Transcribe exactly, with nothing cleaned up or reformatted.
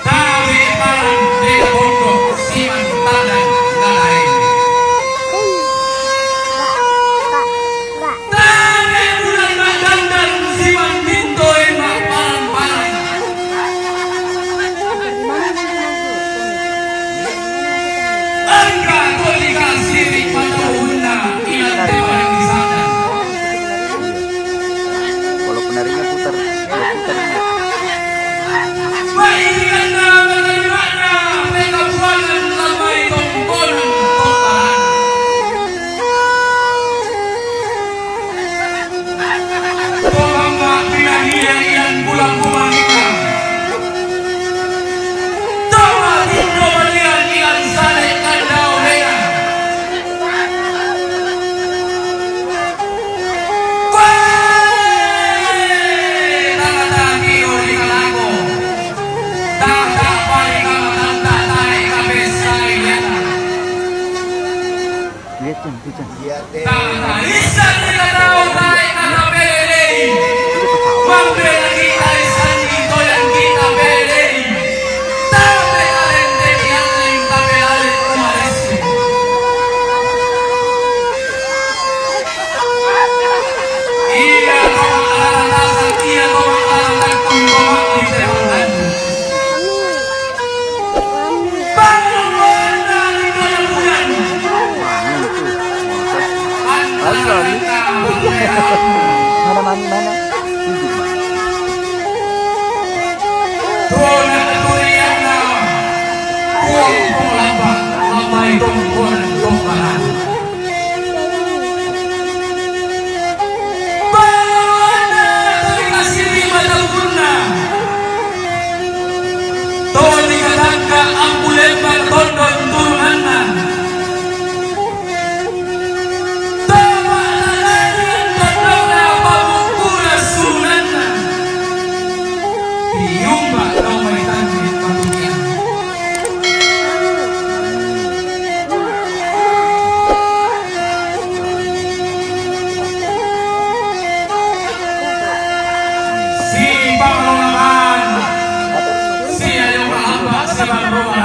Tabe' paran de' pondok siman tadan nalaen. Tabe' bulan ma'dandan siman bintoe ma'paran-paran. Engka' tuli kasiri' patauanna ilan te parangi sadang. Kalau penarinya putar, dia putar dia. Baik, karena menerima pekabuangan lambai tongkonan tongkonan. Tomamma' pinangian ian bulang kumanginna. Toma tindo malian ian sale' kandaolena. Koe! Tama-tama tio ri kalago. Tata pari kama tanta tae kapessai liata. Iya, Cang, itu, Cang. Talissanni tau tae' katapelelei. Mambelaki talissanni toyang kita pelelei. Tape talente tialling tape laleng umaresse. Iya to ma'larang tasang, iya to ma'larang takkung to ma'linte pangannu. Mana mami, mana? Bawana tuli kasiri' mataukunna. Tuli katangka' ampulemmang tondon turunanna. Tama' tanarian tondonna pamukkuna surunanna. Tiumba' tau mai tanne matukian. Sipa'lolabang, siayo kalamba, simanroba.